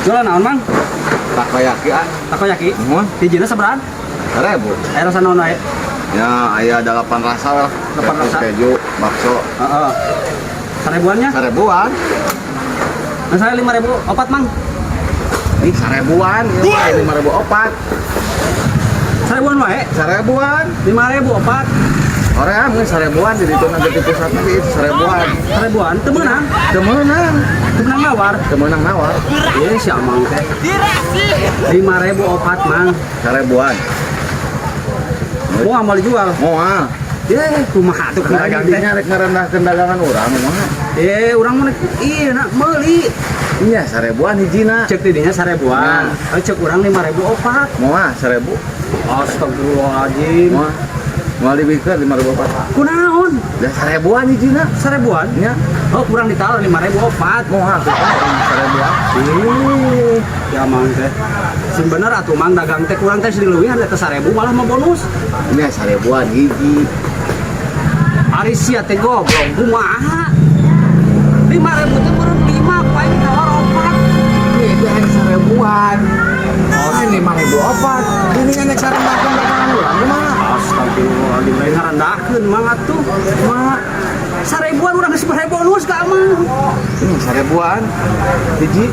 Jualan naon, Mang? Takoyaki ah. Takoyaki. Muhun. Hijina sabaraha? 1.000. Aya rasa naon wae? Ya, aya delapan rasa lah. Delapan Keju, rasa. Keju, bakso. Heeh. 1.000-an nya? 1.000-an. Nah, saya 5.004, Mang. Ih, 1.000-an. Ya, 5.004. 1.000-an wae. 1.000-an. 5.004. Orang mungkin 1.000-an, jadi itu nanti di pusat nanti itu 1.000-an. 1.000-an teu meunang. Teu meunang. Teu meunang nawar. Teu meunang nawar. Eh, si Amang teh. 5.004, Mang. 1.000-an. Mau nggak mau dijual? Moal. Eh, kumaha tuh Nah, dagang teh? Dinya rek ngarendahkeun dagangan urang kumaha? Eh, urang mau iya nak meuli. Iya, 1.000-an hijina. Cek didinya 1.000-an. Nah. Eh, cek urang 5.004. Moal 1.000. Astagfirullahaladzim. Moal. Moal dibikeun 5.004. Kunaon? Da 1.000-an hijina. 1.000-an? Nya. Oh, kurang ditaruh 5.004. Moal kita 1.000-an. Ih, ya Mang teh. Sing bener atuh, Mang, dagang teh kurang teh dileuwihan eta 1.000 malah mah bonus. Ini 1.000-an hiji. Ari sia teh goblok kumaha? 5.000 teh meureun 5 ku aing ditawar 4. Ini itu hanya 1.000-an. Oh, ini 5.004. Ini kan yang sarendahkeun dagangan urang kumaha? Astagfirullahaladzim, lain ngarendahkeun, Mang, atuh. Kumaha? 1.000-an urang geus bare bonus ka Amang. Ini 1.000-an hiji.